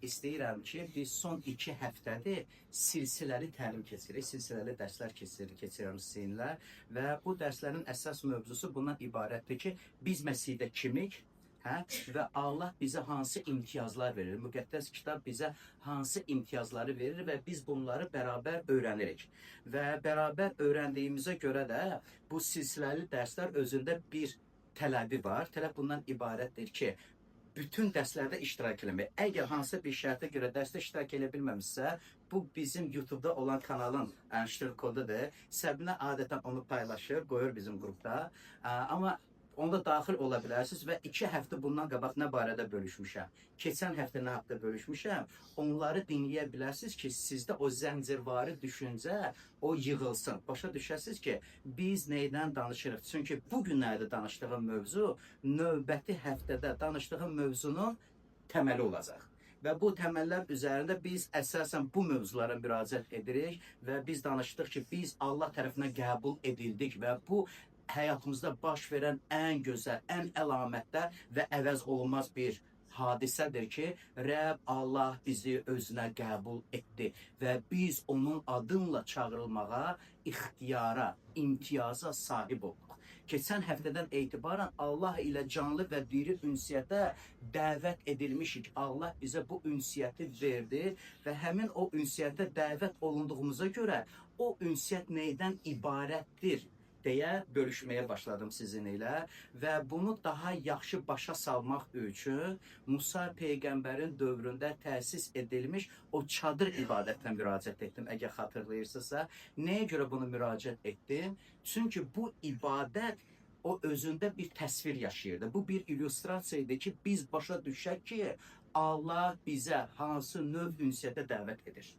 istəyirəm ki, biz son 2 həftədir silsiləli təlim keçiririk, silsiləli dərslər keçirirəm sizinlə və bu dərslərin əsas mövzusu bundan ibarətdir ki, biz Məsihdə kimik? Hə? Və Allah bizə hansı imtiyazlar verir? Müqəddəs kitab bizə hansı imtiyazları verir və biz bunları bərabər öyrənirik. Və bərabər öyrəndiyimizə görə də bu silsiləli dərslər özündə bir tələbi var. Tələb bundan ibarətdir ki, bütün dərslərdə iştirak eləmək. Əgər hansısa bir şərtə görə dərsdə iştirak eləyə bilməmişsə, bu bizim YouTube-da olan kanalın ştrix kodudur. Səbinə adətən onu paylaşır, qoyur bizim qrupda. Amma onda daxil ola bilərsiniz və 2 həftə bundan qabaq nə barədə bölüşmüşəm, keçən həftə nə haqda bölüşmüşəm, onları dinləyə bilərsiniz ki, sizdə o zəncirvari düşüncə o yığılsın. Başa düşəsiniz ki, biz neydən danışırıq? Çünki bu günlərdə danışdığım mövzu növbəti həftədə danışdığım mövzunun təməli olacaq. Və bu təməllər üzərində biz əsasən bu mövzulara müraciət edirik və biz danışdıq ki, biz Allah tərəfindən qəbul edildik və bu həyatımızda baş verən ən gözəl, ən əlamətdar və əvəz olunmaz bir hadisədir ki, Rəbb Allah bizi özünə qəbul etdi və biz onun adınla çağırılmağa, ixtiyara, imtiyaza sahib olduq. Keçən həftədən etibarən Allah ilə canlı və diri ünsiyyətə dəvət edilmişik. Allah bizə bu ünsiyyəti verdi və həmin o ünsiyyətə dəvət olunduğumuza görə o ünsiyyət neydən ibarətdir deyə bölüşməyə başladım sizin ilə və bunu daha yaxşı başa salmaq üçün Musa peyğəmbərin dövründə təsis edilmiş o çadır ibadətinə müraciət etdim. Əgər xatırlayırsınızsa, nəyə görə bunu müraciət etdim? Çünki bu ibadət o özündə bir təsvir yaşayırdı. Bu bir illüstrasiya idi ki, biz başa düşək ki, Allah bizə hansı növ ünsiyyətə dəvət edir.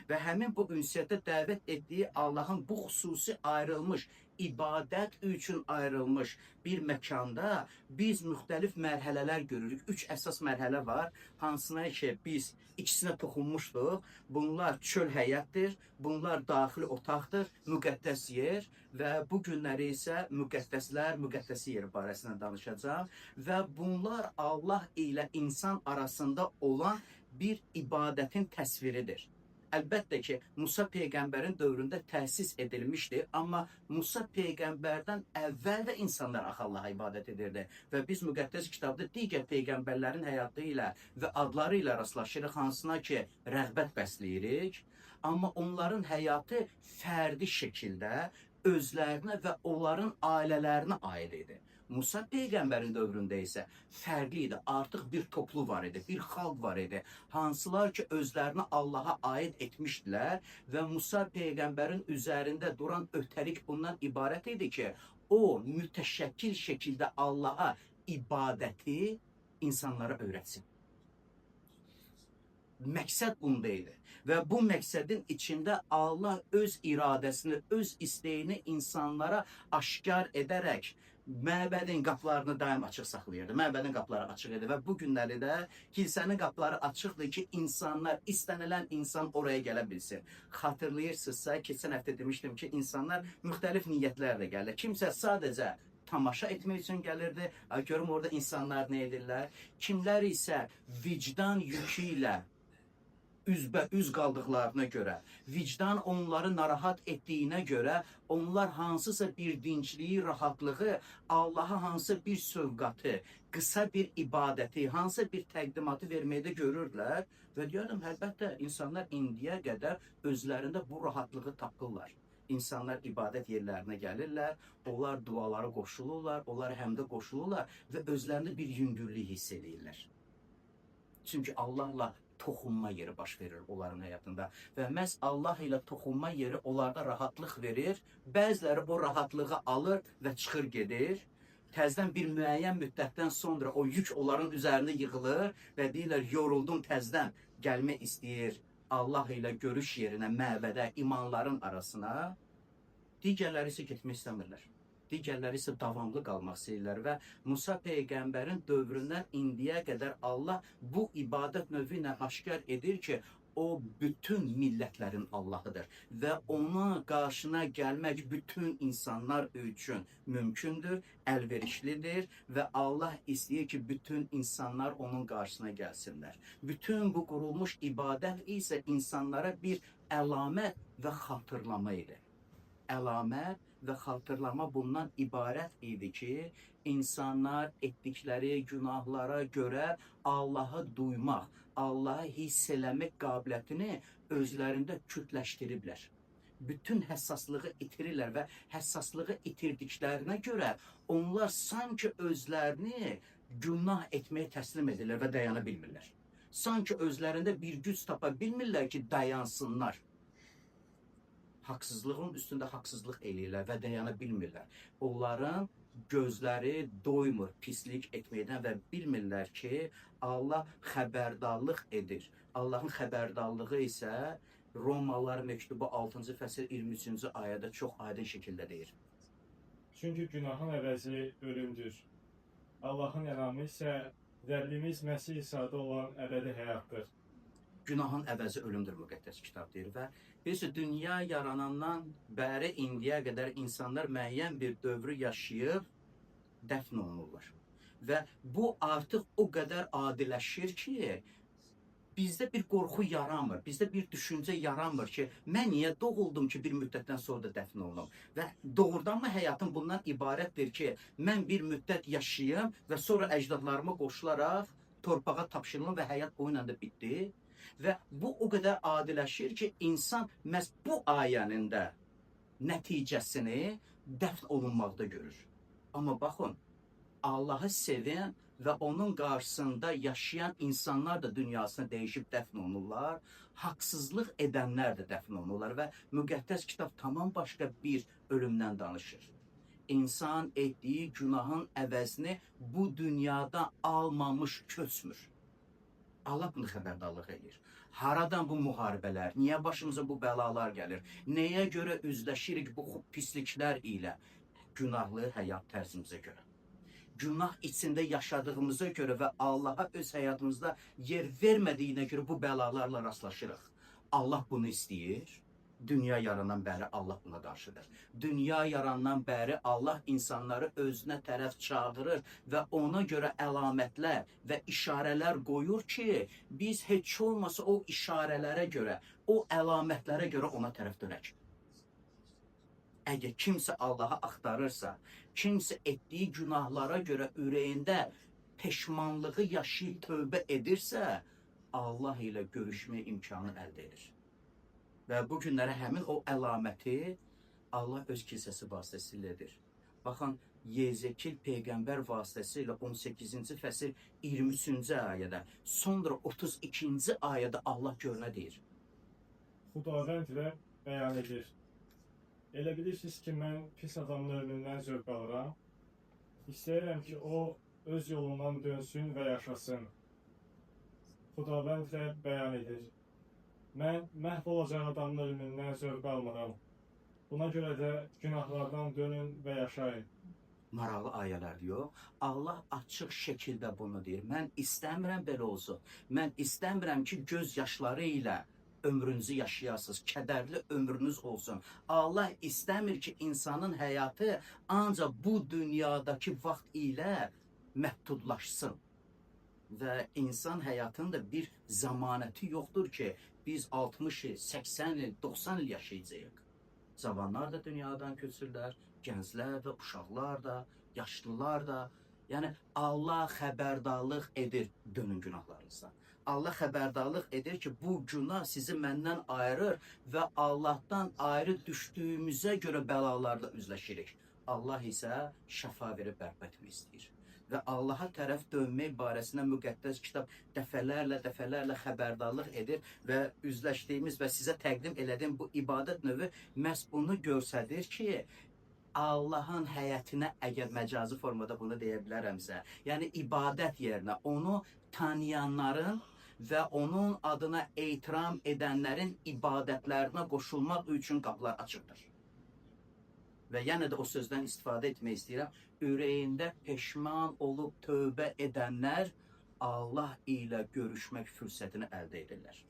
Və həmin bu ünsiyyətə dəvət etdiyi Allahın bu xüsusi ayrılmış, ibadət üçün ayrılmış bir məkanda biz müxtəlif mərhələlər görürük. 3 əsas mərhələ var, hansına ki biz ikisinə toxunmuşduq. Bunlar çöl həyətdir, bunlar daxili otaqdır, müqəddəs yer və bu günləri isə müqəddəslər, müqəddəsi yer barəsində danışacağam və bunlar Allah ilə insan arasında olan bir ibadətin təsviridir. Əlbəttə ki, Musa peyğəmbərin dövründə təsis edilmişdi, amma Musa peyğəmbərdən əvvəl də insanlar axı Allaha ibadət edirdi və biz müqəddəs kitabda digər peyğəmbərlərin həyatı ilə və adları ilə rastlaşırıq, hansına ki, rəğbət bəsləyirik, amma onların həyatı fərdi şəkildə özlərinə və onların ailələrinə aid idi. Musa peyğəmbərin dövründə isə fərqli idi. Artıq bir toplu var idi, bir xalq var idi. Hansılar ki, özlərini Allaha aid etmişdilər və Musa peyğəmbərin üzərində duran ötərik bundan ibarət idi ki, o mütəşəkkil şəkildə Allaha ibadəti insanlara öyrətsin. Məqsəd bunda idi və bu məqsədin içində Allah öz iradəsini, öz istəyini insanlara aşkar edərək məbədin qapılarını daim açıq saxlayırdı. Məbədin qapıları açıq idi və bu günləri də kilsənin qapıları açıqdır ki, insanlar, istənilən insan oraya gələ bilsin. Xatırlayırsınızsa, keçən həftə demişdim ki, insanlar müxtəlif niyyətlərlə gəlir. Kimsə sadəcə tamaşa etmək üçün gəlirdi. Görüm orada insanlar nə edirlər. Kimlər isə vicdan yükü ilə üzbə-üz qaldıqlarına görə, vicdan onları narahat etdiyinə görə onlar hansısa bir dincliyi, rahatlığı, Allaha hansı bir sövqatı, qısa bir ibadəti, hansısa bir təqdimatı verməkdə görürdülər və deyərdim, əlbəttə insanlar indiyə qədər özlərində bu rahatlığı tapırlar. İnsanlar ibadət yerlərinə gəlirlər, onlar dualara qoşulurlar, onlar həmdə qoşulurlar və özlərində bir yüngüllük hiss edirlər. Çünki Allahla toxunma yeri baş verir onların həyatında və məhz Allah ilə toxunma yeri onlarda rahatlıq verir. Bəziləri o rahatlığı alır və çıxır gedir. Təzədən bir müəyyən müddətdən sonra o yük onların üzərinə yığılır və deyirlər yoruldum, təzədən gəlmək istəyir Allah ilə görüş yerinə, məbədə, imanların arasına. Digərləri isə getmək istəmirlər. Digərləri isə davamlı qalmaq istəyirlər və Musa peyğəmbərin dövründən indiyə qədər Allah bu ibadət növü ilə aşkar edir ki, O bütün millətlərin Allahıdır və ona qarşına gəlmək bütün insanlar üçün mümkündür, əlverişlidir və Allah istəyir ki, bütün insanlar onun qarşısına gəlsinlər. Bütün bu qurulmuş ibadət isə insanlara bir əlamət və xatırlama idi. Əlamət və xatırlama bundan ibarət idi ki, insanlar etdikləri günahlara görə Allahı duymaq, Allahı hiss eləmək qabiliyyətini özlərində kütləşdiriblər. Bütün həssaslığı itirirlər və həssaslığı itirdiklərinə görə onlar sanki özlərini günah etməyə təslim edirlər və dayana bilmirlər. Sanki özlərində bir güc tapa bilmirlər ki, dayansınlar. Haqsızlığın üstündə haqsızlıq eləyirlər və dayana bilmirlər. Onların gözləri doymur pislik etməkdən və bilmirlər ki, Allah xəbərdarlıq edir. Allahın xəbərdarlığı isə Romalılar məktubu 6-cı fəsil 23-cü ayədə çox aydın şəkildə deyir. Çünki günahın əvəzi ölümdür. Allahın ənamı isə Rəbbimiz Məsih İsa'da olan əbədi həyatdır. Günahın əvəzi ölümdür, müqəddəs kitab deyir və bilirsiniz, dünya yaranandan bəri indiyə qədər insanlar müəyyən bir dövrü yaşayıb dəfn olunurlar. Və bu artıq o qədər adiləşir ki, bizdə bir qorxu yaranmır, bizdə bir düşüncə yaranmır ki, mən niyə doğuldum ki, bir müddətdən sonra da dəfn olunum? Və doğrudanmı həyatım bundan ibarətdir ki, mən bir müddət yaşayım və sonra əcdadlarıma qoşularaq torpağa tapşırılım və həyat bununla da bitdi? Və bu o qədər adiləşir ki, insan məhz bu ayənin də nəticəsini dəfn olunmaqda görür. Amma baxın, Allahı sevən və onun qarşısında yaşayan insanlar da dünyasını dəyişib dəfn olunurlar. Haqsızlıq edənlər də dəfn olunurlar və müqəddəs kitab tamam başqa bir ölümdən danışır. İnsan etdiyi günahın əvəzini bu dünyada almamış köçmür. Allah bunu xəbərdarlıq edir. Haradan bu müharibələr? Niyə başımıza bu bəlalar gəlir? Nəyə görə üzləşirik bu pisliklər ilə? Günahlı həyat tərzimizə görə. Günah içində yaşadığımıza görə və Allaha öz həyatımızda yer vermədiyinə görə bu bəlalarla rastlaşırıq. Allah bunu istəyir. Dünya yaranan bəri Allah buna qarşıdır. Dünya yarandan bəri Allah insanları özünə tərəf çağırır və ona görə əlamətlər və işarələr qoyur ki, biz heç olmasa o işarələrə görə, o əlamətlərə görə ona tərəf dönək. Əgər kimsə Allahı axtarırsa, kimsə etdiyi günahlara görə ürəyində peşmanlığı yaşayıb tövbə edirsə, Allah ilə görüşmə imkanı əldə edir. Və bu günlərə həmin o əlaməti Allah öz kilsəsi vasitəsilə edir. Baxın, Yezekil peyğəmbər vasitəsilə 18-ci fəsil 23-cü ayədə, sonra 32-ci ayədə Allah gör nə deyir? Xudavənd Rəbb bəyan edir. Elə bilirsiniz ki, mən pis adamın ölümündən zövq alıram. İstəyirəm ki, o öz yolundan dönsün və yaşasın. Xudavənd Rəbb bəyan edir. Mən məhv olacaq adamın ölümündən zövq almıram. Buna görə də günahlardan dönün və yaşayın. Maraqlı ayələrdir, yox? Allah açıq şəkildə bunu deyir. Mən istəmirəm belə olsun. Mən istəmirəm ki, göz yaşları ilə ömrünüzü yaşayasınız, kədərli ömrünüz olsun. Allah istəmir ki, insanın həyatı ancaq bu dünyadakı vaxt ilə məhdudlaşsın. Və insan həyatının da bir zəmanəti yoxdur ki, biz 60 il, 80 il, 90 il yaşayacağıq. Cavanlar da dünyadan köçürlər, gənclər də, uşaqlar da, yaşlılar da. Yəni Allah xəbərdarlıq edir, dönün günahlarınızdan. Allah xəbərdarlıq edir ki, bu günah sizi məndən ayırır və Allahdan ayrı düşdüyümüzə görə bəlalarla üzləşirik. Allah isə şəfa verib bərpa etmək istəyir. Və Allaha tərəf dönmək barəsində müqəddəs kitab dəfələrlə xəbərdarlıq edir və üzləşdiyimiz və sizə təqdim elədiyim bu ibadət növü məhz bunu göstərir ki, Allahın həyətinə, əgər məcazi formada bunu deyə bilərəmsə, yəni ibadət yerinə onu tanıyanların və onun adına etiram edənlərin ibadətlərinə qoşulmaq üçün qapılar açıqdır. Və yenə də o sözdən istifadə etmək istəyirəm. Ürəyində peşman olub tövbə edənlər Allah ilə görüşmək fürsətini əldə edirlər.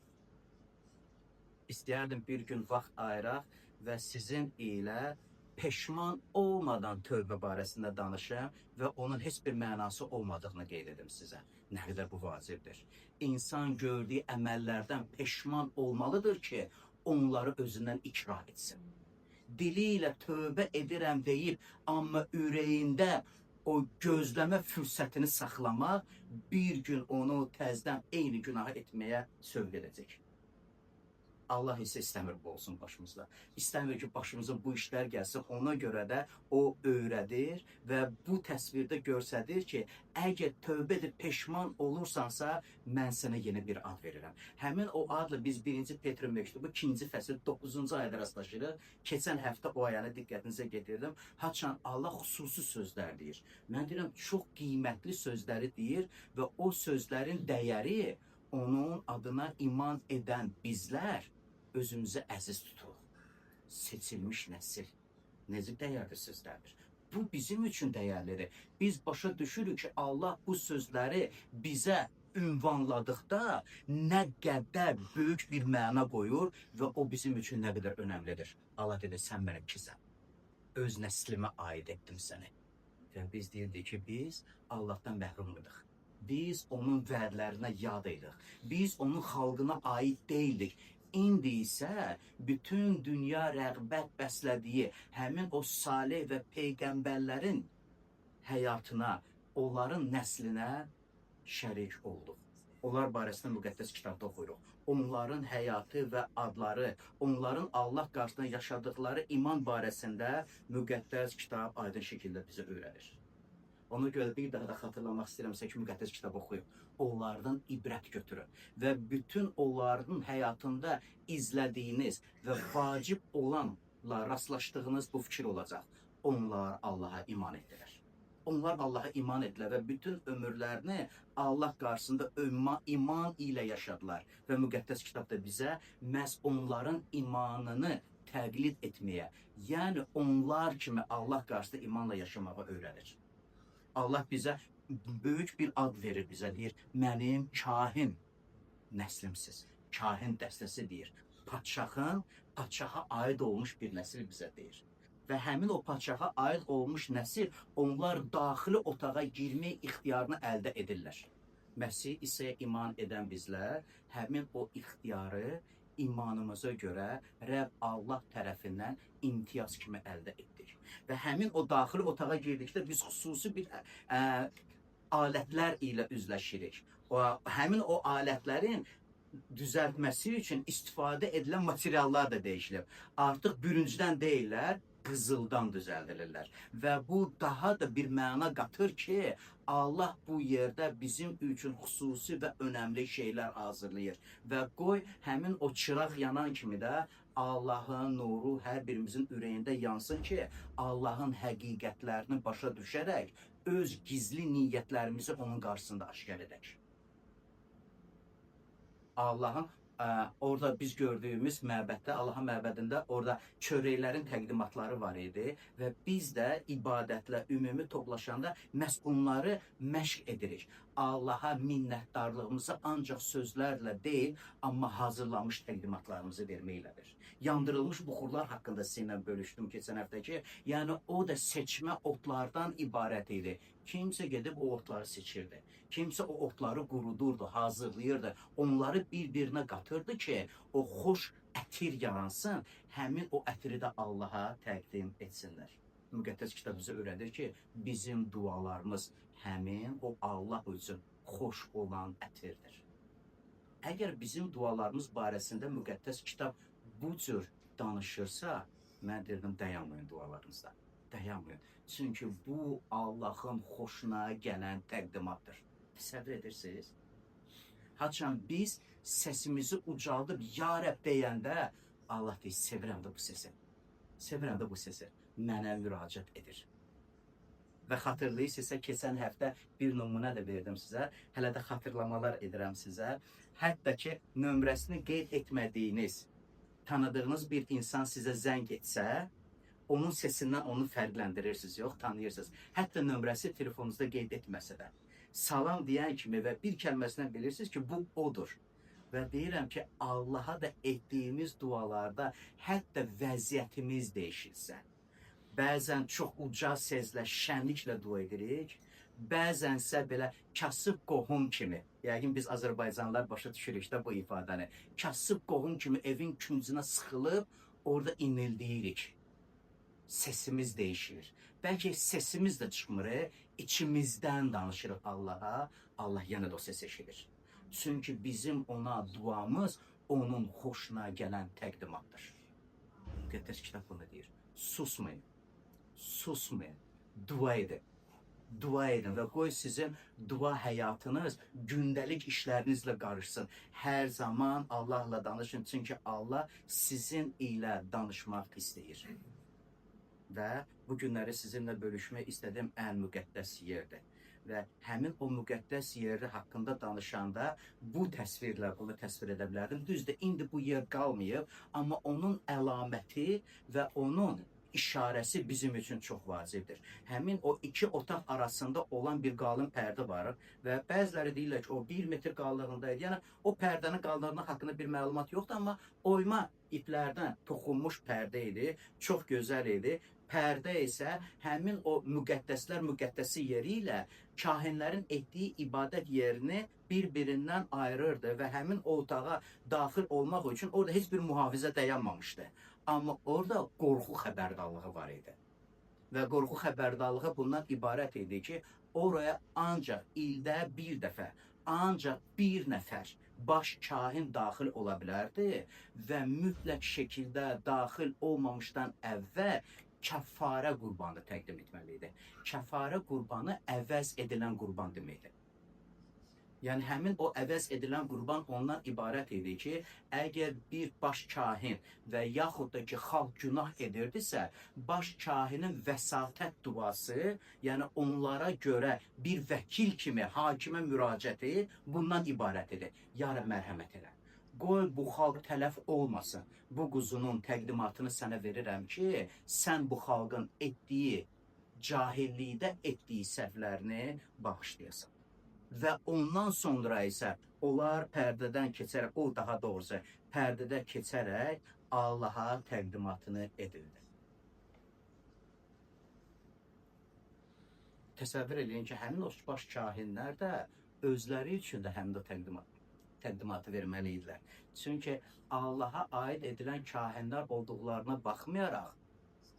İstəyərdim bir gün vaxt ayıraq və sizin ilə peşman olmadan tövbə barəsində danışım və onun heç bir mənası olmadığını qeyd edim sizə. Nə qədər bu vacibdir. İnsan gördüyü əməllərdən peşman olmalıdır ki, onları özündən ikrah etsin. Dili ilə tövbə edirəm deyib, amma ürəyində o gözləmə fürsətini saxlamaq bir gün onu təzədən eyni günahı etməyə sövq edəcək. Allah isə istəmir bu olsun başımızda. İstəmir ki, başımıza bu işlər gəlsin. Ona görə də o öyrədir və bu təsvirdə göstərir ki, əgər tövbə edib peşman olursansa, mən sənə yeni bir ad verirəm. Həmin o adla biz 1-ci Petrun məktubu 2-ci fəsil 9-cu ayədə rastlaşırıq. Keçən həftə o ayəni diqqətinizə getirdim. Haçan Allah xüsusi sözlər deyir. Mən deyirəm, çox qiymətli sözləri deyir və o sözlərin dəyəri onun adına iman edən bizlər özümüzü əziz tuturuq. Seçilmiş nəsil. Necə dəyərli sözlərdir. Bu bizim üçün dəyərlidir. Biz başa düşürük ki, Allah bu sözləri bizə ünvanladıqda nə qədər böyük bir məna qoyur və o bizim üçün nə qədər önəmlidir. Allah dedi, sən mənimkisən. Öz nəslimə aid etdim səni. Və biz deyirdik ki, biz Allahdan məhrum idik. Biz onun vədlərinə yad idik. Biz onun xalqına aid deyildik. İndi isə bütün dünya rəğbət bəslədiyi həmin o salih və peyğəmbərlərin həyatına, onların nəslinə şərik olduq. Onlar barəsində müqəddəs kitabda oxuyuruq. Onların həyatı və adları, onların Allah qarşısında yaşadıkları iman barəsində müqəddəs kitab aydın şəkildə bizə öyrədir. Ona görə bir daha da xatırlamaq istəyirəm sizə ki, müqəddəs kitab oxuyun. Onlardan ibrət götürün və bütün onların həyatında izlədiyiniz və vacib olanla rastlaşdığınız bu fikir olacaq. Onlar Allaha iman etdilər. Onlar Allaha iman etdilər və bütün ömürlərini Allah qarşısında iman ilə yaşadılar. Və müqəddəs kitab da bizə məhz onların imanını təqlid etməyə, yəni onlar kimi Allah qarşısında imanla yaşamağa öyrədir. Allah bizə böyük bir ad verir bizə, deyir, mənim kahin nəslimsiz, kahin dəstəsi deyir. Padşahın, padşaha aid olmuş bir nəsil bizə deyir. Və həmin o padşaha aid olmuş nəsil, onlar daxili otağa girmək ixtiyarını əldə edirlər. Məsih İsa'ya iman edən bizlər həmin o ixtiyarı imanımıza görə Rəbb Allah tərəfindən imtiyaz kimi əldə etdik. Və həmin o daxili otağa girdikdə biz xüsusi bir alətlər ilə üzləşirik. Həmin o alətlərin düzəltməsi üçün istifadə edilən materiallar da dəyişilib. Artıq bürüncdən deyillər, qızıldan düzəldilirlər. Və bu daha da bir məna qatır ki, Allah bu yerdə bizim üçün xüsusi və önəmli şeylər hazırlayır. Və qoy həmin o çıraq yanan kimi də Allahın nuru hər birimizin ürəyində yansın ki, Allahın həqiqətlərini başa düşərək öz gizli niyyətlərimizi onun qarşısında aşkar edək. Allahın orada biz gördüyümüz məbəddə, Allahın məbədində orada çörəklərin təqdimatları var idi və biz də ibadətlə ümumi toplaşanda məhz bunları məşq edirik. Allaha minnətdarlığımızı ancaq sözlərlə deyil, amma hazırlanmış təqdimatlarımızı verməklədir. Yandırılmış buxurlar haqqında sizinlə bölüşdüm keçən həftəki. Yəni o da seçmə otlardan ibarət idi. Kimsə gedib o otları seçirdi. Kimsə o otları qurudurdu, hazırlayırdı. Onları bir-birinə qatırdı ki, o xoş ətir yaransın, həmin o ətiri də Allaha təqdim etsinlər. Müqəddəs kitab bizə öyrədir ki, bizim dualarımız həmin o Allah üçün xoş olan ətirdir. Əgər bizim dualarımız barəsində müqəddəs kitab bu cür danışırsa, mən deyirdim, dayanmayın dualarınızda. Dayanmayın. Çünki bu Allahın xoşuna gələn təqdimatdır. Təsəvvür edirsiniz? Haçan biz səsimizi ucaldıb Ya Rəbb deyəndə Allah deyir, sevirəm də bu sesi. Sevirəm də bu sesi. Mənə müraciət edir. Və xatırlayırsınızsa, keçən həftə bir nümunə də verdim sizə. Hələ də xatırlamalar edirəm sizə. Hətta ki, nömrəsini qeyd etmədiyiniz, tanıdığınız bir insan sizə zəng etsə, onun sesindən onu fərqləndirirsiniz, yox, tanıyırsınız. Hətta nömrəsi telefonunuzda qeyd etməsə də. Salam deyən kimi və bir kəlməsindən bilirsiniz ki, bu odur. Və deyirəm ki, Allaha da etdiyimiz dualarda hətta vəziyyətimiz dəyişilsə, bəzən çox uca səslə, şənliklə dua edirik, bəzənsə belə kasıb qohum kimi, yəqin biz Azərbaycanlılar başa düşürük də bu ifadəni, kasıb qohum kimi evin küncünə sıxılıb orada inildiyirik. Sesimiz dəyişir. Bəlkə sesimiz də çıxmır, içimizdən danışırıq Allaha, Allah yenə də o səs eşidir. Çünki bizim ona duamız onun xoşuna gələn təqdimatdır. Müqəddəs kitab bunu deyir. Susmayın. Susmayın. Dua edin. Dua edin və qoy sizin dua həyatınız gündəlik işlərinizlə qarışsın. Hər zaman Allahla danışın, çünki Allah sizin ilə danışmaq istəyir. Və bu günləri sizinlə bölüşmək istədiyim ən müqəddəs yerdir. Və həmin o müqəddəs yeri haqqında danışanda bu təsvirlə bunu təsvir edə bilərdim. Düzdür, indi bu yer qalmayıb, amma onun əlaməti və onun işarəsi bizim üçün çox vacibdir. Həmin o iki otaq arasında olan bir qalın pərdə var və bəziləri deyirlər ki, o 1 metr qalınlığında idi. Yəni o pərdənin qalınlığı haqqında bir məlumat yoxdur, amma oyma iplərdən toxunmuş pərdə idi. Çox gözəl idi. Pərdə isə həmin o müqəddəslər müqəddəsi yeri ilə kahinlərin etdiyi ibadət yerini bir-birindən ayırırdı və həmin o otağa daxil olmaq üçün orada heç bir mühafizə dayanmamışdı. Amma orada qorxu xəbərdarlığı var idi. Və qorxu xəbərdarlığı bundan ibarət idi ki, oraya ancaq ildə bir dəfə, ancaq bir nəfər baş kahin daxil ola bilərdi və mütləq şəkildə daxil olmamışdan əvvəl kəffarə qurbanı təqdim etməli idi. Kəffarə qurbanı əvəz edilən qurban deməkdir. Yəni həmin o əvəz edilən qurban ondan ibarət idi ki, əgər bir baş kahin və yaxud da ki, xalq günah edirdisə, baş kahinin vəsatət duası, yəni onlara görə bir vəkil kimi hakimə müraciəti bundan ibarət idi. Ya Rəbb, mərhəmət elə. Qoy bu xalq tələf olmasın. Bu quzunun təqdimatını sənə verirəm ki, sən bu xalqın etdiyi, cahillikdə etdiyi səhvlərini bağışlayasan. Və ondan sonra isə onlar pərdədən keçərək, o daha doğrusu pərdədə keçərək Allaha təqdimatını edirdi. Təsəvvür eləyin ki, həmin o baş kahinlər də özləri üçün də həmin o təqdimatı verməli idilər. Çünki Allaha aid edilən kahinlər olduqlarına baxmayaraq,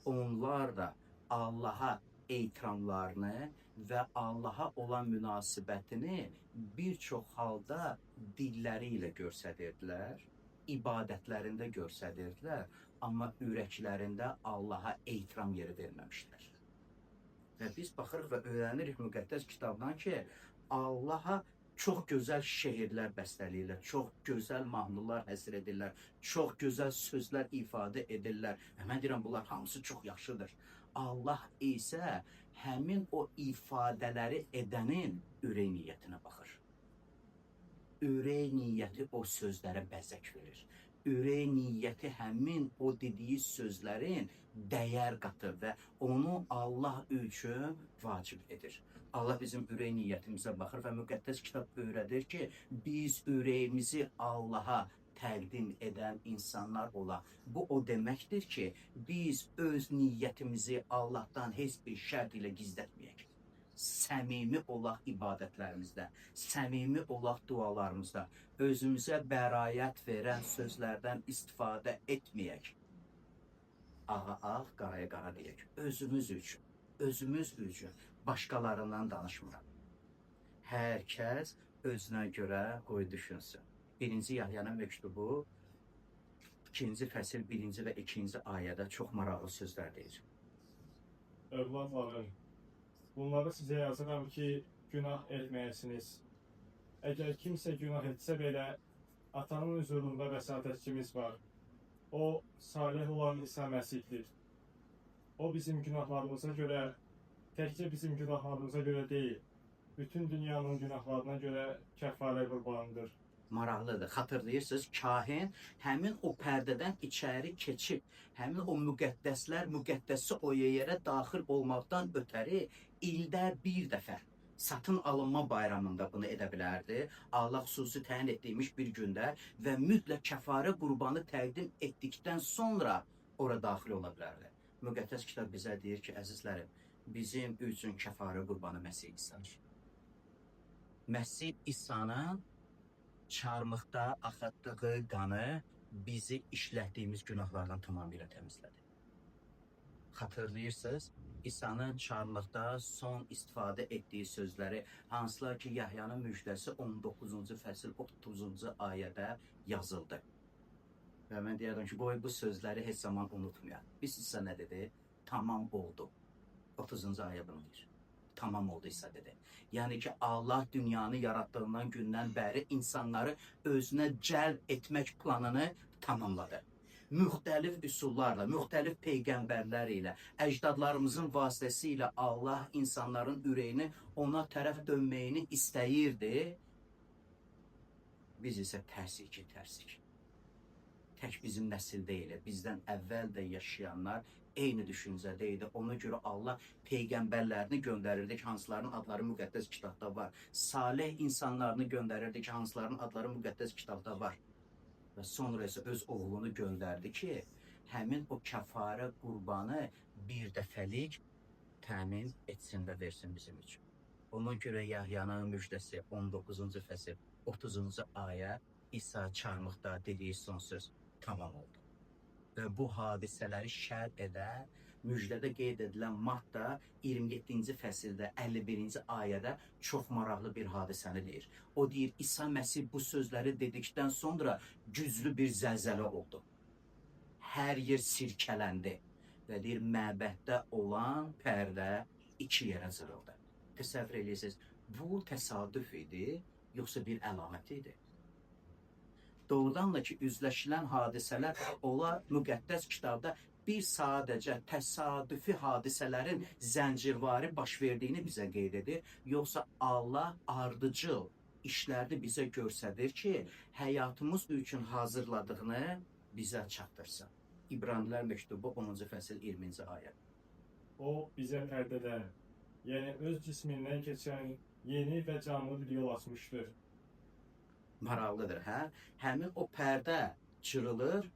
onlar da Allaha etiramlarını və Allaha olan münasibətini bir çox halda dilləri ilə göstərirdilər, ibadətlərində göstərirdilər, amma ürəklərində Allaha etiram yeri verməmişdilər. Və biz baxırıq və öyrənirik müqəddəs kitabdan ki, Allaha çox gözəl şeirlər bəstələyirlər, çox gözəl mahnılar həsr edirlər, çox gözəl sözlər ifadə edirlər. Və mən deyirəm, bunlar hamısı çox yaxşıdır. Allah isə həmin o ifadələri edənin ürək niyyətinə baxır. Ürək niyyəti o sözlərə bəzək verir. Ürək niyyəti həmin o dediyi sözlərin dəyər qatır və onu Allah üçün vacib edir. Allah bizim ürək niyyətimizə baxır və müqəddəs kitab öyrədir ki, biz ürəyimizi Allaha təqdim edən insanlar olaq. Bu o deməkdir ki, biz öz niyyətimizi Allahdan heç bir şərt ilə gizlətməyək. Səmimi olaq ibadətlərimizdə, səmimi olaq dualarımızda, özümüzə bərayət verən sözlərdən istifadə etməyək. Ağa ağ, qaraya qara deyək. Özümüz üçün, özümüz üçün, başqalarından danışmıram. Hər kəs özünə görə qoy düşünsün. 1-ci Yahyanın məktubu 2-ci fəsil 1-ci və 2-ci ayədə çox maraqlı sözlər deyir. Övladlarım, bunları sizə yazıram ki, günah etməyəsiniz. Əgər kimsə günah etsə belə, atanın hüzurunda vəsatətçimiz var. O, salih olan İsa Məsihdir. O, bizim günahlarımıza görə, təkcə bizim günahlarımıza görə deyil, bütün dünyanın günahlarına görə kəffarə qurbanıdır. Maraqlıdır. Xatırlayırsınız, kahin həmin o pərdədən içəri keçib, həmin o müqəddəslər müqəddəsi o yerə daxil olmaqdan ötəri ildə bir dəfə Satın alınma bayramında bunu edə bilərdi. Allah xüsusi təyin etdiyimiz bir gündə və mütləq kəfarə qurbanı təqdim etdikdən sonra ora daxil ola bilərdi. Müqəddəs kitab bizə deyir ki, əzizlərim, bizim üçün kəfarə qurbanı Məsih İsa'dır. Məsih İsa'nın çarmıxda axıtdığı qanı bizi işlətdiyimiz günahlardan tamamilə təmizlədi. Xatırlayırsınız, İsa'nın çarmıxda son istifadə etdiyi sözləri, hansılar ki, Yahyanın müjdəsi 19-cu fəsil 30-cu ayədə yazıldı. Və mən deyərdim ki, qoy bu sözləri heç zaman unutmayaq. Biz İsa nə dedi? Tamam oldu. 30-cu ayə bunu deyir. Tamam oldu İsa dedi. Yəni ki, Allah dünyanı yaratdığından gündən bəri insanları özünə cəlb etmək planını tamamladı. Müxtəlif üsullarla, müxtəlif peyğəmbərlər ilə, əcdadlarımızın vasitəsilə Allah insanların ürəyini ona tərəf dönməyini istəyirdi. Biz isə tərsik ki, tərsik. Tək bizim nəsil deyil, bizdən əvvəl də yaşayanlar eyni düşüncədə idi. Ona görə Allah peyğəmbərlərini göndərirdi ki, hansılarının adları müqəddəs kitabda var. Salih insanlarını göndərirdi ki, hansılarının adları müqəddəs kitabda var. Və sonra isə öz oğlunu göndərdi ki, həmin o kəfarə qurbanı bir dəfəlik təmin etsin və versin bizim üçün. Ona görə Yahyanın müjdəsi 19-cu fəsil 30-cu ayə İsa çarmıxda dediyi son söz tamam oldu. Və bu hadisələri şərh edən müjdədə qeyd edilən Matta 27-ci fəsildə 51-ci ayədə çox maraqlı bir hadisəni deyir. O deyir, İsa Məsih bu sözləri dedikdən sonra güclü bir zəlzələ oldu. Hər yer sirkələndi və deyir, məbəddə olan pərdə iki yerə cırıldı. Təsəvvür edirsiniz, bu təsadüf idi, yoxsa bir əlamət idi? Doğrudan da ki, üzləşilən hadisələr olar müqəddəs kitabda bir sadəcə təsadüfi hadisələrin zəncirvari baş verdiyini bizə qeyd edir, yoxsa Allah ardıcıl işləri bizə göstərir ki, həyatımız üçün hazırladığını bizə çatdırsın. İbranilər məktubu 10-cu fəsil 20-ci ayə. O bizə pərdədən, yəni öz cismindən keçən yeni və canlı bir yol açmışdır. Maraqlıdır, hə? Həmin o pərdə cırılır.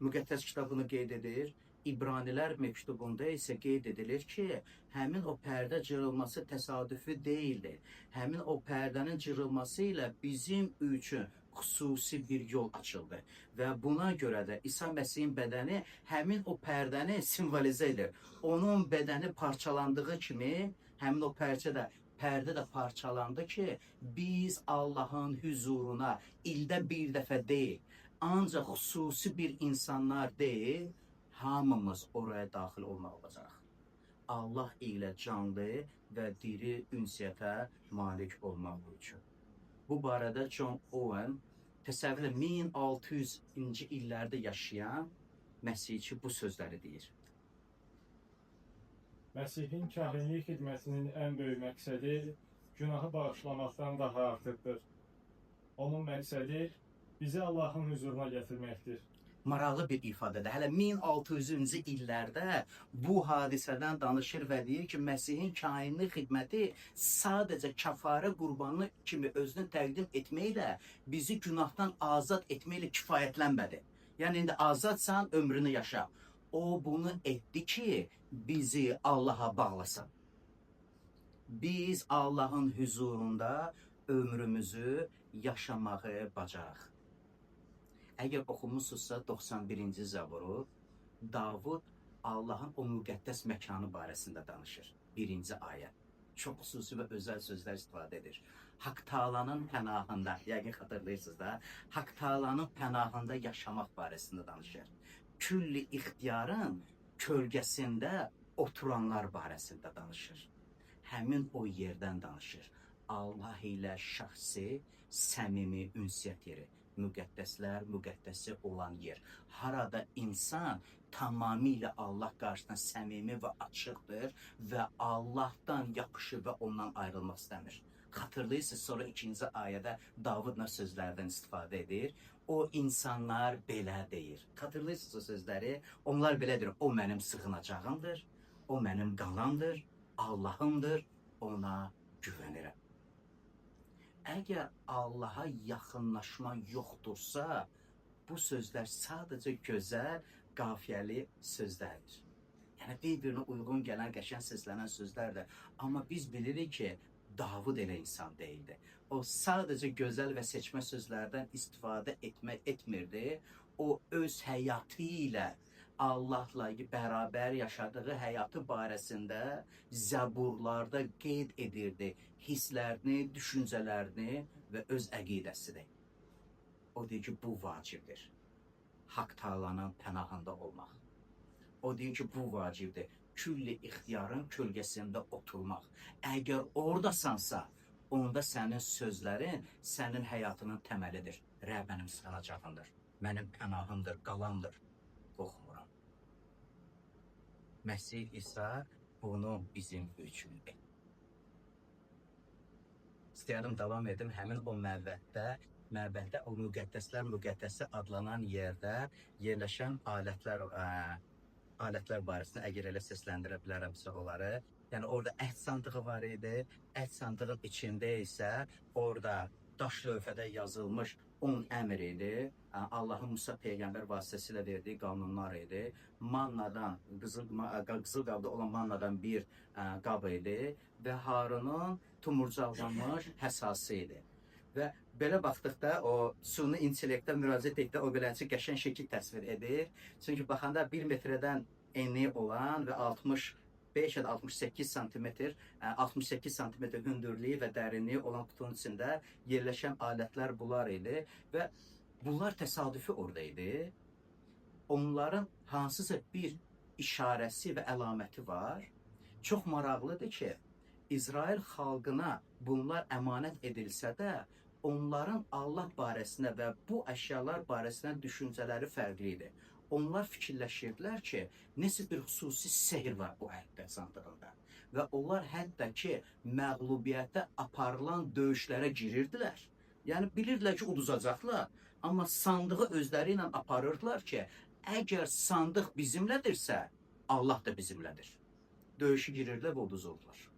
Müqəddəs kitab bunu qeyd edir. İbranilər məktubunda isə qeyd edilir ki, həmin o pərdə cırılması təsadüfi deyildi. Həmin o pərdənin cırılması ilə bizim üçün xüsusi bir yol açıldı. Və buna görə də İsa Məsihin bədəni həmin o pərdəni simvolizə edir. Onun bədəni parçalandığı kimi, həmin o pərdə də parçalandı ki, biz Allahın hüzuruna ildə bir dəfə deyil, ancaq xüsusi bir insanlar deyil, hamımız oraya daxil olmaq olacaq. Allah ilə canlı və diri ünsiyyətə malik olmaq üçün. Bu barədə John Owen təsəvvür edin, 1600-cü illərdə yaşayan məsihçi bu sözləri deyir. Məsihin kahinlik xidmətinin ən böyük məqsədi günahı bağışlamaqdan daha artıqdır. Onun məqsədi bizi Allahın hüzuruna gətirməkdir. Maraqlı bir ifadədir. Hələ 1600-cü illərdə bu hadisədən danışır və deyir ki, Məsihin kahinlik xidməti sadəcə kəfarə qurbanı kimi özünü təqdim etməklə bizi günahdan azad etməklə kifayətlənmədi. Yəni indi azadsan, ömrünü yaşa. O bunu etdi ki, bizi Allaha bağlasın. Biz Allahın hüzurunda ömrümüzü yaşamağı bacaraq. Əgər oxumusunuzsa 91-ci Zəburu, Davud Allahın o müqəddəs məkanı barəsində danışır. 1-ci ayə. Çox xüsusi və özəl sözlər istifadə edir. Haqq Taalanın pənahında, yəqin xatırlayırsınız da, Haqq Taalanın pənahında yaşamaq barəsində danışır. Külli ixtiyarın kölgəsində oturanlar barəsində danışır. Həmin o yerdən danışır. Allah ilə şəxsi, səmimi ünsiyyət yeri. Müqəddəslər müqəddəsi olan yer. Harada insan tamamilə Allah qarşısında səmimi və açıqdır və Allahdan yapışır və ondan ayrılmaq istəmir. Xatırlayırsınız, sonra 2-ci ayədə Davud nə sözlərdən istifadə edir? O insanlar belə deyir. Xatırlayırsınız o sözləri? Onlar belə deyir: o mənim sığınacağımdır, o mənim qalamdır, Allahımdır, ona güvənirəm. Əgər Allaha yaxınlaşma yoxdursa, bu sözlər sadəcə gözəl, qafiyəli sözlərdir. Yəni bir-birinə uyğun gələn, qəşəng səslənən sözlərdir. Amma biz bilirik ki, Davud elə insan deyildi. O sadəcə gözəl və seçmə sözlərdən istifadə etmirdi. O öz həyatı ilə Allahla bərabər yaşadığı həyatı barəsində zəburlarda qeyd edirdi hisslərini, düşüncələrini və öz əqidəsini. O deyir ki, bu vacibdir. Haqq Taalanın pənahında olmaq. O deyir ki, bu vacibdir. Külli ixtiyarın kölgəsində oturmaq. Əgər oradasansa, onda sənin sözlərin sənin həyatının təməlidir. Rəbb mənim sığınacağımdır, mənim pənahımdır, qalamdır. Qorxmuram. Məsih İsa bunu bizim üçün etdi. İstəyərdim davam edim həmin o məbəddə o müqəddəslər müqəddəsi adlanan yerdə yerləşən alətlər barəsində əgər elə səsləndirə bilərəmsə onları. Yəni orada əhd sandığı var idi. Əhd sandığın içində isə orada daş lövhədə yazılmış 10 əmr idi. Allahın Musa peyğəmbər vasitəsilə verdiyi qanunlar idi. Mannadan, qızıl qabda olan mannadan bir qab idi və Harunun tumurcaqlanmış həsası idi. Və belə baxdıqda o süni intellektə müraciət etdikdə o beləncə qəşəng şəkil təsvir edir. Çünki baxanda 1 metrədən enli olan və 65 ya da 68 santimetr, 68 santimetr hündürlüyü və dərinliyi olan qutunun içində yerləşən alətlər bunlar idi və bunlar təsadüfi orada idi. Onların hansısa bir işarəsi və əlaməti var. Çox maraqlıdır ki, İsrail xalqına bunlar əmanət edilsə də, onların Allah barəsində və bu əşyalar barəsində düşüncələri fərqli idi. Onlar fikirləşirdilər ki, nəsə bir xüsusi sehr var bu əhd sandığında. Və onlar hətta ki, məğlubiyyətə aparılan döyüşlərə girirdilər. Yəni bilirdilər ki, uduzacaqlar, amma sandığı özləri ilə aparırdılar ki, əgər sandıq bizimlədirsə, Allah da bizimlədir. Döyüşü girirdilər və uduzurdular.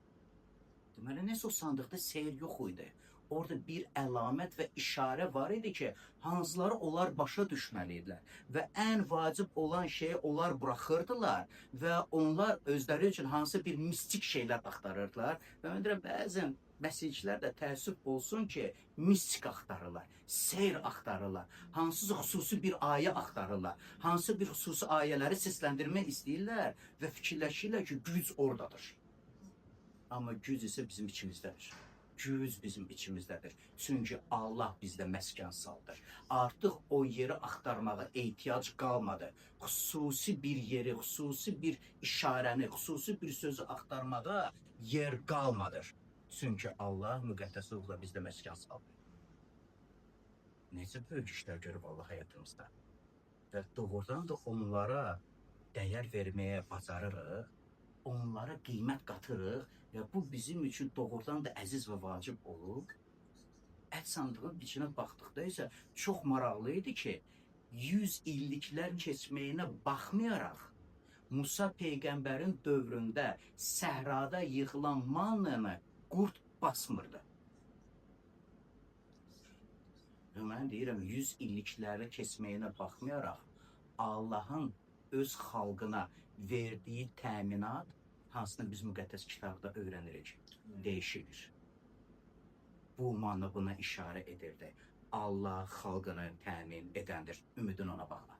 Deməli, nəsə o sandıqda seyir yox idi. Orada bir əlamət və işarə var idi ki, hansıları onlar başa düşməli idilər və ən vacib olan şeyi onlar buraxırdılar və onlar özləri üçün hansı bir mistik şeylər axtarırdılar. Və mən deyirəm, bəzən məsihçilər də təəssüf olsun ki, mistik axtarırlar, seyr axtarırlar, hansısa xüsusi bir ayə axtarırlar, hansı bir xüsusi ayələri səsləndirmək istəyirlər və fikirləşirlər ki, güc oradadır. Amma güc isə bizim içimizdədir. Güc bizim içimizdədir. Çünki Allah bizdə məskən saldır. Artıq o yeri axtarmağa ehtiyac qalmadı. Xüsusi bir yeri, xüsusi bir işarəni, xüsusi bir sözü axtarmağa yer qalmadı. Çünki Allah müqəddəs ruhla bizdə məskən saldı. Necə böyük işlər görüb Allah həyatımızda. Və doğrudan da onlara dəyər verməyə bacarırıq, onlara qiymət qatırıq və bu bizim üçün doğrudan da əziz və vacib olur. Əhd sandığının içinə baxdıqda isə çox maraqlı idi ki, 100 illiklər keçməyinə baxmayaraq Musa peyğəmbərin dövründə səhrada yığılan mannanı qurd basmırdı. Və mən deyirəm, 100 illikləri keçməyinə baxmayaraq Allahın öz xalqına verdiyi təminat, hansını biz müqəddəs kitabda öyrənirik, dəyişilir. Bu manna buna işarə edirdi. Allah xalqını təmin edəndir. Ümidin ona bağla.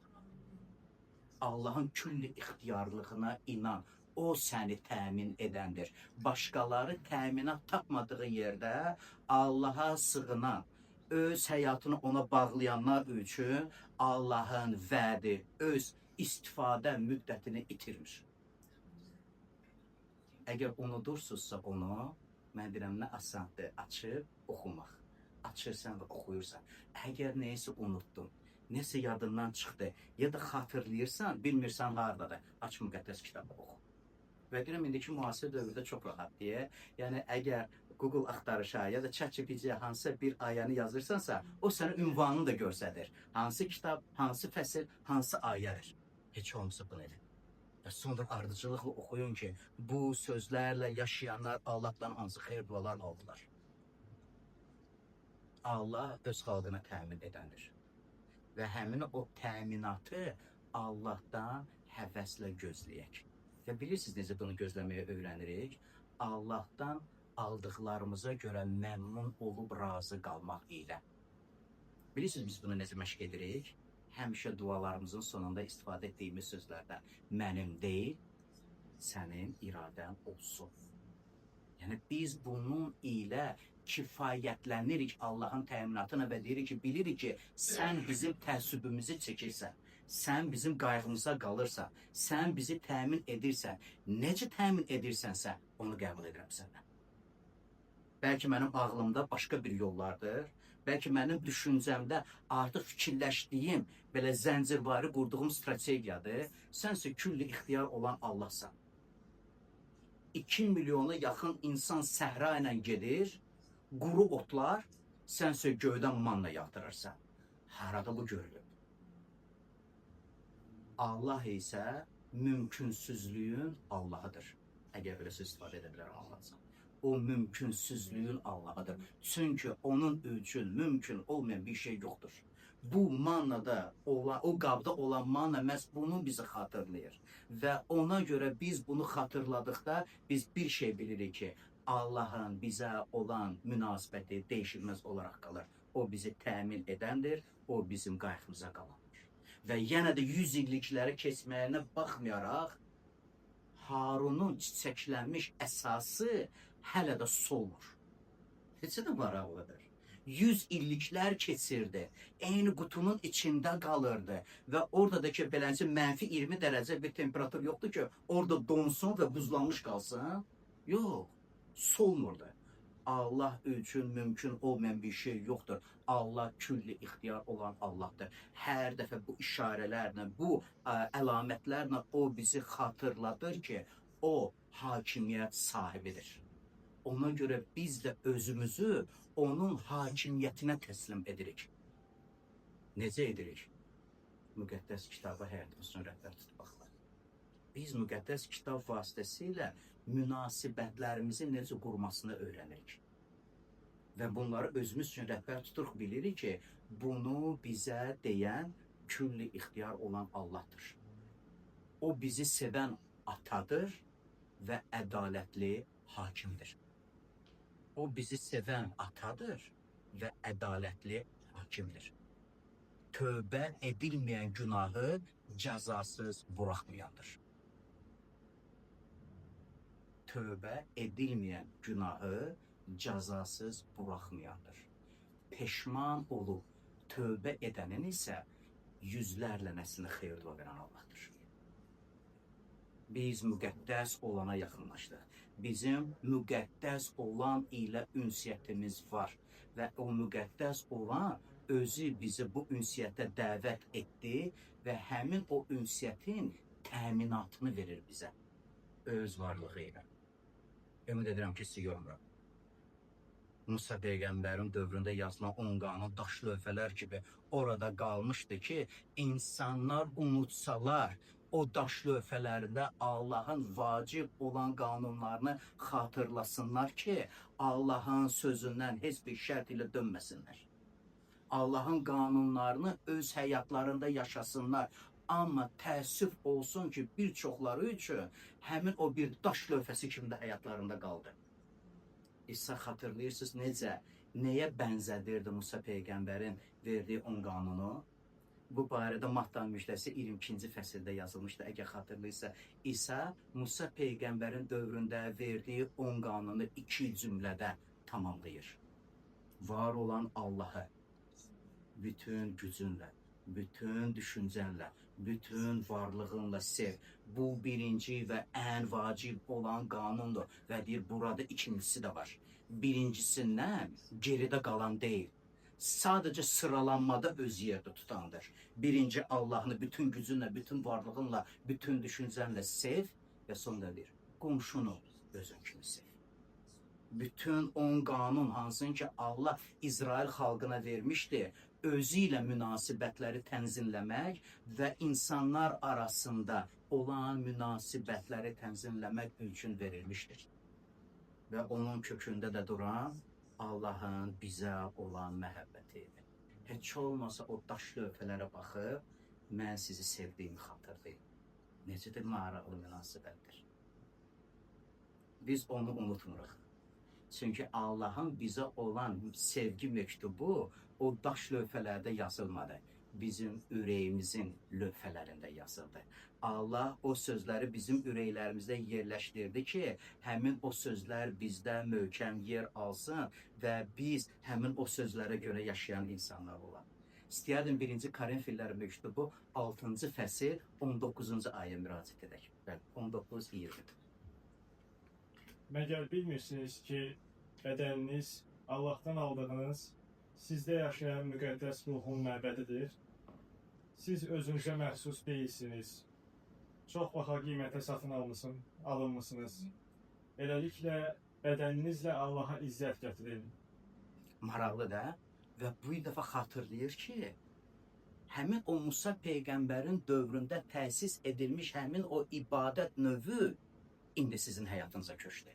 Allahın külli ixtiyarlığına inan. O səni təmin edəndir. Başqaları təminat tapmadığı yerdə Allaha sığınan, öz həyatını ona bağlayanlar üçün Allahın vədi öz istifadə müddətini itirmir. Əgər unudursunuzsa onu, mən deyirəm nə asandır açıb oxumaq. Açırsan və oxuyursan. Əgər nəyisə unutdun, nəsə yadından çıxdı, ya da xatırlayırsan, bilmirsən hardadır, aç müqəddəs kitabı oxu. Və deyirəm indiki müasir dövrdə çox rahat deyə. Yəni əgər Google axtarışa ya da ChatGPT-yə hansısa bir ayəni yazırsansa, o sənin ünvanını da göstərir. Hansı kitab, hansı fəsil, hansı ayədir. Heç olmasa bunu elə. Və sonra ardıcılıqla oxuyun ki, bu sözlərlə yaşayanlar Allahdan hansı xeyir dualar aldılar. Allah öz xalqına təmin edəndir. Və həmin o təminatı Allahdan həvəslə gözləyək. Və bilirsiniz necə bunu gözləməyə öyrənirik? Allahdan aldıqlarımıza görə məmnun olub razı qalmaq ilə. Bilirsiniz biz bunu necə məşq edirik? Həmişə dualarımızın sonunda istifadə etdiyimiz sözlərdən mənim deyil, sənin iradən olsun. Yəni biz bunun ilə kifayətlənirik Allahın təminatına və deyirik ki, bilirik ki, sən bizim təəssübümüzü çəkirsən. Sən bizim qayğımıza qalırsan, sən bizi təmin edirsən. Necə təmin edirsənsə, onu qəbul edirəm səndən. Bəlkə mənim ağlımda başqa bir yollardır. Bəlkə mənim düşüncəmdə artıq fikirləşdiyim, belə zəncirvari qurduğum strategiyadır. Sənsə külli ixtiyar olan Allahsan. 2 milyona yaxın insan səhra ilə gedir, quru otlar, sənsə göydən manna yağdırırsan. Harada bu görülüb? Allah isə mümkünsüzlüyün Allahıdır. Əgər belə söz istifadə edə bilərəm Allahsan. O mümkünsüzlüyün Allahıdır. Çünki onun üçün mümkün olmayan bir şey yoxdur. Bu mannada olan, o qabda olan manna məhz bunu bizi xatırlayır. Və ona görə biz bunu xatırladıqda biz bir şey bilirik ki, Allahın bizə olan münasibəti dəyişilməz olaraq qalır. O bizi təmin edəndir, o bizim qayğımıza qalandır. Və yenə də 100 illikləri keçməyinə baxmayaraq Harunun çiçəklənmiş əsası hələ də solmur. Necə də maraqlıdır. 100 illiklər keçirdi. Eyni qutunun içində qalırdı və orada da ki beləncə mənfi 20 dərəcə bir temperatur yoxdur ki, orada donsun və buzlanmış qalsın. Yox, solmurdu. Allah üçün mümkün olmayan bir şey yoxdur. Allah külli ixtiyar olan Allahdır. Hər dəfə bu işarələrlə, bu əlamətlərlə o bizi xatırladır ki, o hakimiyyət sahibidir. Ona görə biz də özümüzü onun hakimiyyətinə təslim edirik. Necə edirik? Müqəddəs kitabı həyatımız üçün rəhbər tutmaqla. Biz müqəddəs kitab vasitəsilə münasibətlərimizi necə qurmasını öyrənirik. Və bunları özümüz üçün rəhbər tuturuq, bilirik ki, bunu bizə deyən külli ixtiyar olan Allahdır. O bizi sevən atadır və ədalətli hakimdir. O bizi sevən atadır və ədalətli hakimdir. Tövbə edilməyən günahı cəzasız buraxmayandır. Tövbə edilməyən günahı cəzasız buraxmayandır. Peşman olub tövbə edənin isə yüzlərlə nəslinə xeyir dua verən Allahdır. Biz müqəddəs olana yaxınlaşdıq. Bizim müqəddəs olan ilə ünsiyyətimiz var və o müqəddəs olan özü bizi bu ünsiyyətə dəvət etdi və həmin o ünsiyyətin təminatını verir bizə öz varlığı ilə. Ümid edirəm ki, sizi yormuram. Musa peyğəmbərin dövründə yazılan 10 qanun daş lövhələr kimi orada qalmışdı ki, insanlar unutsalar o daş lövhələrində Allahın vacib olan qanunlarını xatırlasınlar ki, Allahın sözündən heç bir şərt ilə dönməsinlər. Allahın qanunlarını öz həyatlarında yaşasınlar. Amma təəssüf olsun ki, bir çoxları üçün həmin o bir daş lövhəsi kimi də həyatlarında qaldı. İsa xatırlayırsınız necə, nəyə bənzədirdi Musa peyğəmbərin verdiyi 10 qanunu? Bu barədə Matta müjdəsi 22-ci fəsildə yazılmışdı. Əgər xatırlayırsa, İsa Musa peyğəmbərin dövründə verdiyi 10 qanunu iki cümlədə tamamlayır. Var olan Allahı bütün gücünlə, bütün düşüncənlə, bütün varlığınla sev. Bu birinci və ən vacib olan qanundur və deyir burada ikincisi də var. Birincisindən geridə qalan deyil. Sadəcə sıralanmada öz yerdə tutandır. Birinci Allahını bütün gücünlə, bütün varlığınla, bütün düşüncənlə sev və sonra deyir, qonşunu özün kimi sev. Bütün 10 qanun hansını ki Allah İsrail xalqına vermişdi, özü ilə münasibətləri tənzimləmək və insanlar arasında olan münasibətləri tənzimləmək üçün verilmişdir. Və onun kökündə də duran Allahın bizə olan məhəbbəti idi. Heç olmasa o daş lövhələrə baxıb, mən sizi sevdiyimi xatırlayın. Necə də maraqlı münasibətdir. Biz onu unutmuruq. Çünki Allahın bizə olan sevgi mektubu o daş lövhələrdə yazılmadı. Bizim ürəyimizin lövhələrində yazıldı. Allah o sözləri bizim ürəklərimizdə yerləşdirdi ki, həmin o sözlər bizdə möhkəm yer alsın və biz həmin o sözlərə görə yaşayan insanlar olaq. İstəyərdim 1-ci Korinfillər məktubu 6-cı fəsil 19-cu ayə müraciət edək. Bəli, 19-20. Məgər bilmirsiniz ki, bədəniniz Allahdan aldığınız, sizdə yaşayan müqəddəs ruhun məbədidir? Siz özünüzə məxsus deyilsiniz. Çox baha qiymətə satın alınmısınız. Beləliklə bədəninizlə Allaha izzət gətirin. Maraqlı da və bu dəfə xatırlayır ki, həmin o Musa peyğəmbərin dövründə təsis edilmiş həmin o ibadət növü indi sizin həyatınıza köçdü.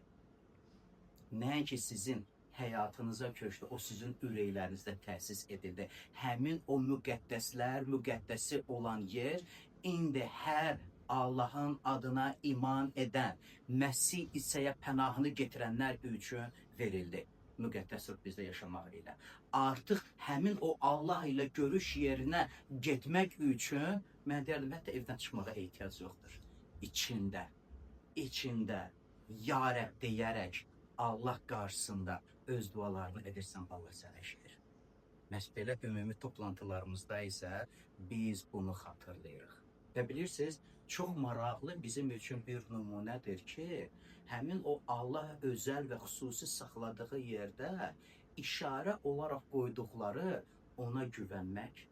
Nəinki sizin həyatınıza köçdü, o sizin ürəklərinizdə təsis edildi. Həmin o müqəddəslər, müqəddəsi olan yer indi hər Allahın adına iman edən, Məsih İsa'ya pənahını getirənlər üçün verildi. Müqəddəs ruh bizdə yaşamaq ilə. Artıq həmin o Allah ilə görüş yerinə getmək üçün mən deyərdim, hətta evdən çıxmağa ehtiyac yoxdur. İçində, içində ya Rəbb deyərək Allah qarşısında öz dualarını edirsən, Allah sənə eşidir. Məhz belə ümumi toplantılarımızda isə biz bunu xatırlayırıq. Və bilirsiniz, çox maraqlı bizim üçün bir nümunədir ki, həmin o Allah özəl və xüsusi saxladığı yerdə işarə olaraq qoyduqları ona güvənmək,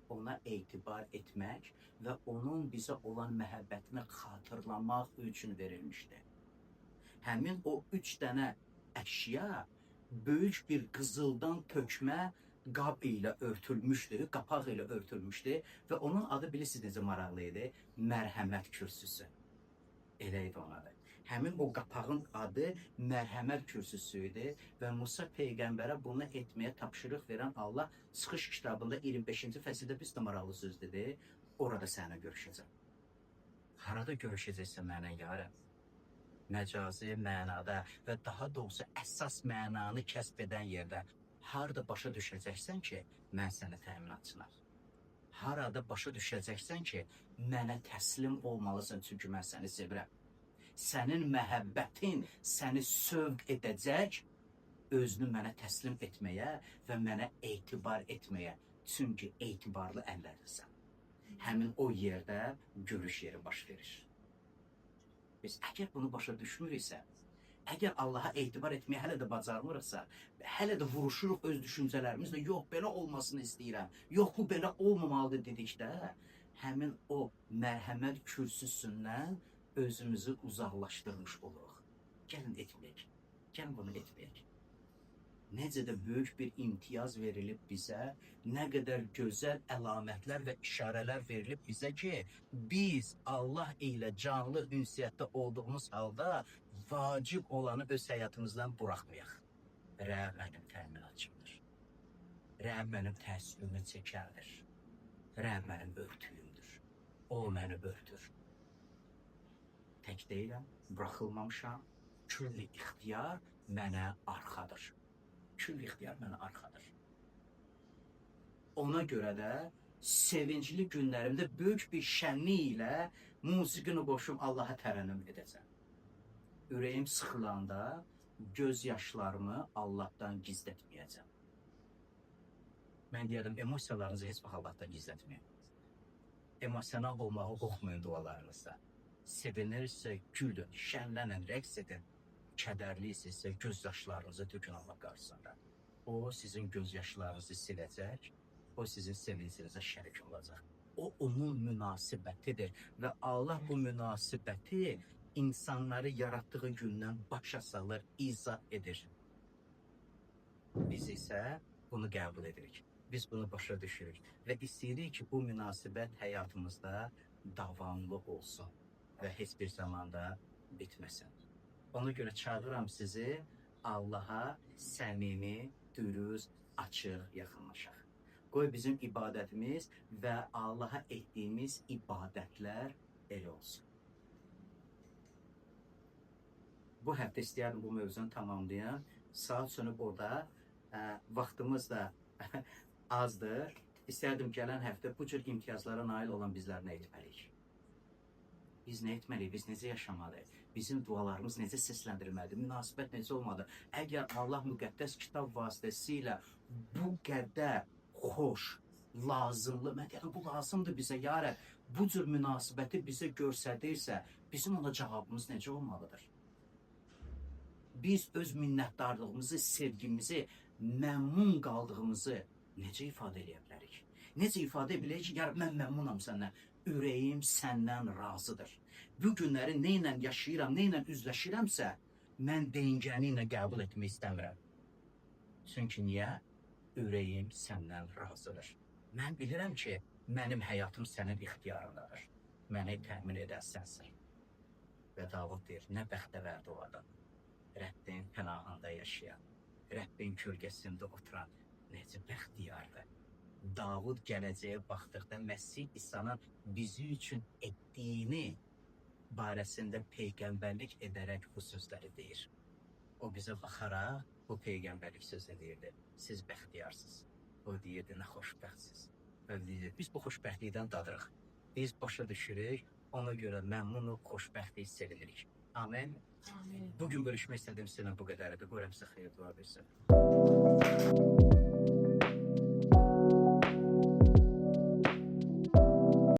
ona etibar etmək və onun bizə olan məhəbbətini xatırlamaq üçün verilmişdi. Həmin o 3 dənə əşya böyük bir qızıldan tökmə qab ilə örtülmüşdü, qapaq ilə örtülmüşdü və onun adı bilirsiniz necə maraqlı idi? Mərhəmət kürsüsü. Elə idi onun adı. Həmin o qapağın adı mərhəmət kürsüsü idi və Musa peyğəmbərə bunu etməyə tapşırıq verən Allah Çıxış kitabında 25-ci fəsildə biz də maraqlı söz dedi. Orada sənə görüşəcəm. Harada görüşəcəksən mənə ya Rəbb? Məcazi mənada və daha doğrusu əsas mənanı kəsb edən yerdə harada başa düşəcəksən ki, mən sənə təminatçınam. Harada başa düşəcəksən ki, mənə təslim olmalısan, çünki mən səni sevirəm. Sənin məhəbbətin səni sövq edəcək, özünü mənə təslim etməyə və mənə etibar etməyə. Çünki etibarlı əllərdəsən. Həmin o yerdə görüş yeri baş verir. Biz əgər bunu başa düşmürüksə, əgər Allaha etibar etməyə hələ də bacarmırıqsa, hələ də vuruşuruq öz düşüncələrimizlə, yox belə olmasını istəyirəm, yox bu belə olmamalıdır dedikdə, həmin o mərhəmət kürsüsündən özümüzü uzaqlaşdırmış oluruq. Gəlin etməyək. Gəlin bunu etməyək. Necə də böyük bir imtiyaz verilib bizə, nə qədər gözəl əlamətlər və işarələr verilib bizə ki, biz Allah ilə canlı ünsiyyətdə olduğumuz halda vacib olanı öz həyatımızdan buraxmayaq. Rəbb mənim təminatçımdır. Rəbb mənim təəssüfümü çəkəndir. Rəbb mənim örtüyümdür. O məni örtür. Tək deyiləm, buraxılmamışam. Külli ixtiyar mənə arxadır. Külli ixtiyar mənə arxadır. Ona görə də sevincli günlərimdə böyük bir şənlik ilə musiqini qoşub Allaha tərənnüm edəcəm. Ürəyim sıxılanda göz yaşlarımı Allahdan gizlətməyəcəm. Mən deyərdim, emosiyalarınızı heç vaxt Allahdan gizlətməyin. Emosional olmağı qorxmayın dualarınızda. Sevinirsə gülün, şənlənin, rəqs edin. Kədərlisinizsə göz yaşlarınızı tökün Allah qarşısında. O sizin göz yaşlarınızı siləcək, o sizin sevincinizə şərik olacaq. O onun münasibətidir və Allah bu münasibəti insanları yaratdığı gündən başa salır, izah edir. Biz isə bunu qəbul edirik. Biz bunu başa düşürük və istəyirik ki, bu münasibət həyatımızda davamlı olsun. Və heç bir zamanda bitməsin. Ona görə çağırıram sizi Allaha səmimi, dürüst, açıq yaxınlaşaq. Qoy bizim ibadətimiz və Allaha etdiyimiz ibadətlər elə olsun. Bu həftə istəyərdim bu mövzunu tamamlayam. Saat sönüb orada, vaxtımız da azdır. İstərdim gələn həftə bu cür imtiyazlara nail olan bizlər nə etməliyik? Biz nə etməliyik? Biz necə yaşamalıyıq? Bizim dualarımız necə səsləndirilməlidir? Münasibət necə olmalıdır? Əgər Allah müqəddəs kitab vasitəsilə bu qədər xoş, lazımlı, mən deyirəm bu lazımdır bizə ya Rəbb, bu cür münasibəti bizə göstərirsə, bizim ona cavabımız necə olmalıdır? Biz öz minnətdarlığımızı, sevgimizi, məmnun qaldığımızı necə ifadə edə bilərik? Necə ifadə edə bilərik ki, ya Rəbb, mən məmnunam səndən, ürəyim səndən razıdır. Bu günləri nə ilə yaşayıram, nə ilə üzləşirəmsə, mən deyingəni ilə qəbul etmək istəmirəm. Çünki niyə? Ürəyim səndən razıdır. Mən bilirəm ki, mənim həyatım sənin ixtiyarındadır. Məni təmin edən sənsən. Və Davud deyir, nə bəxtəvərdir o adam. Rəbbin pənahında yaşayan, Rəbbin kölgəsində oturan necə bəxtiyardır. Davud gələcəyə baxdıqda Məsih İsa'nın bizi üçün etdiyini barəsində peyğəmbərlik edərək bu sözləri deyir. O bizə baxaraq bu peyğəmbərlik sözünü deyirdi. Siz bəxtiyarsınız. O deyirdi, nə xoşbəxtsiz. Və deyirdi, biz bu xoşbəxtlikdən dadırıq. Biz başa düşürük, ona görə məmnunuq, xoşbəxtlik, sevinirik. Amin. Amin. Bugün bölüşmək istədiyim sizinlə bu qədərdir. Qoyuram sizə xeyir dua versin.